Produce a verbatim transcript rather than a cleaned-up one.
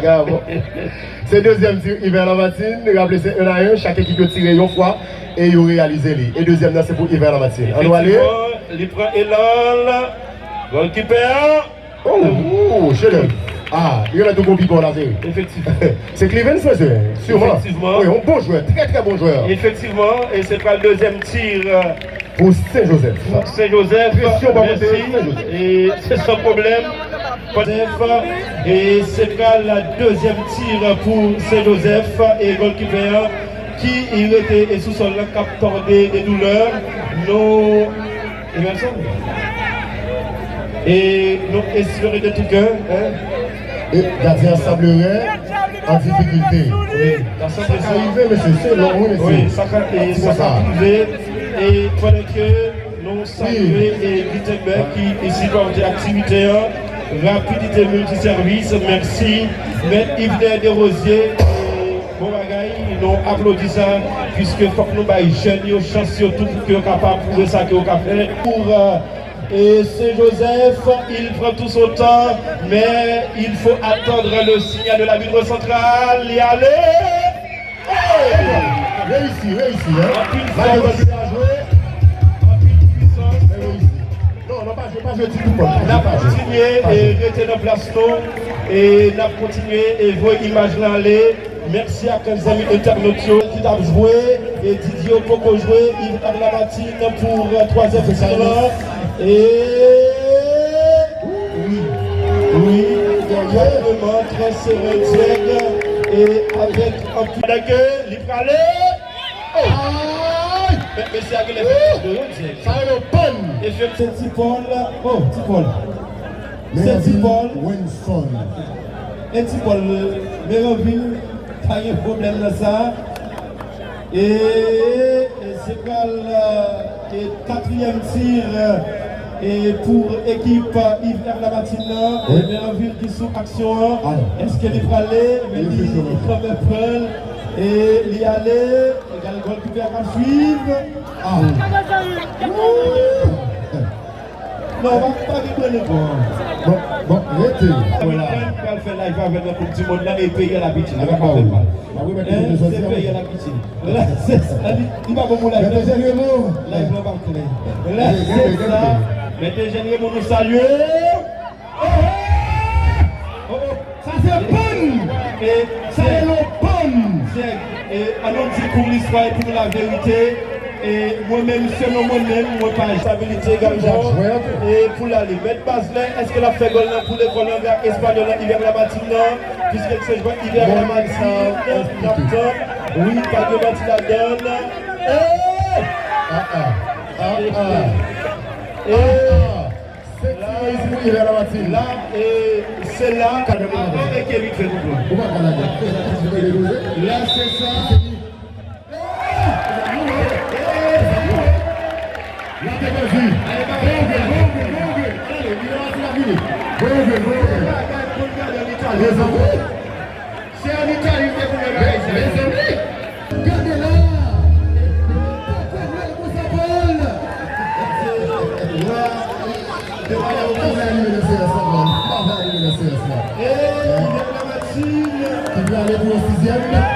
Gabo. Se dezyèm ti Yver Lamartine. Raple se en a en, chak ekip yo tire yon fwa e yo reyalize li. E dezyèm nan se pou Yver Lamartine. Ann nou ale. Efektivman, li pran elan l. Gòlkipè a. Oh, oh, chedèv. Ah, li remèt ou gon pipon la, se. Efektivman. Se Clevens, mesye, sûrement. Efektivman. Wi, yon bon jwè, trè, trè bon jwè. Efektivman, e se pral dezyèm ti, euh, pou Sen Jozèf. Pou Sen Jozèf, presyon pa monte, mèsi. Sen Jozèf. E se san pwoblèm. Jozèf, e se pral dezyèm ti pou Sen Jozèf, e gòlkipè an ki rete e sou sòl la k ap tòde de doulè. Nou, e menm sa. E nou espere de tout kè, hein. E gadyen an sanble an difikilte. Wi, sa ka rive, mesye, se long, wi, mesye. Wi, sa ka, e sa ka rive. E pandan ke nou salye e Gutenberg ki, ki sipòte aktivite an, Rapidité Multiservice, mèsi. Mèt Yvener Desrosiers, e bon bagay, nou aplodi sa, piske fòk nou bay jèn yo chans yo tou pou ke yo kapab pwouve sa ke yo ka fè. Pou, euh, e Sen Jozèf, il prend tout son temps, mais il faut attendre le signal de l'arbitre central. Li ale! Hey! Reyisi, reyisi, hein? Anpil fòs. Anpil pwisans. Reyisi. Non, non, pa jwe, pa jwe ditou, pa jwe. N ap kontinye e rete nan plas nou. E n ap kontinye e voye imaj lan ale. Mèsi ak zanmi entènot yo ki t ap jwe. E Didio poko jwe. Yver Lamartine pou, euh, twazyèm ti lan. E wi, wi, vrèman trè seren, Dièg. E avèk anpil dèke li prale. Oh! Ay! Men, mesye a genlè fè fòs de yo, Dièg. Sa rele w pann. E se Ti Pòl. Oh, Ti Pòl. Se Ti Pòl. Wenson. E Ti Pòl, Meranvil, pa gen pwoblèm nan sa. E, e se pral, e katriyèm ti, e pou ekip Yver Lamartine nan. Wi. Meranvil ki sou aksyon an. Èske li prale? Men li, li kanmenm pran l. E li ale. Egal gòlkipè a k ap swiv. Ah. Non, pa, pa gen pwoblèm ankò. Bon, bon, rete. Vwala. Mwen pral fè live avè nan Koup di Mond la, e peyi a la piti. Li pa fè mal. Hein, se peyi a la piti. La, se sa. Li, li pa bon pou live la. Live la pa klè. La, se sa. Mèt Eugène Raymond, nou salye. Oh, oh. Oh, oh. Sa se pann! E sa se yon pann! Dièg, e, ann nou di pou listwa e pou laverite, e mwen menm, selon mwen menm, mwen pa estabilite egalman, e pou l ale. Mèt Bazlè, èske l ap fè gòl nan pou lekòl anga espanyòl nan Yver Lamartine nan? Piske se jwè Yver Lamartine n ap tann. Wi, pa gen manti ladan l. E! Ah, ah. Ah, ah. E! Ah, ah. Sèt ti reyisi pou Yver Lamartine. La, e, se la. Avan e ke li fè nou pran. Ou pa ka lage. La, se sa. La te pèdi. Bon jwe, bon jwe, bon jwe. Ale, Yver Lamartine la vini. Bon jwe, bon jwe. Mezanmi. Se an Itali te pou mwen bagay sa yo. Mezanmi, gade la! Poko vle l konsa, Pòl! Wa, te pale ou pa vle anime nan seyans la, man. Pa vle anime nan seyans la. E, Yver Lamartine. Ki prale pou yon sizyèm.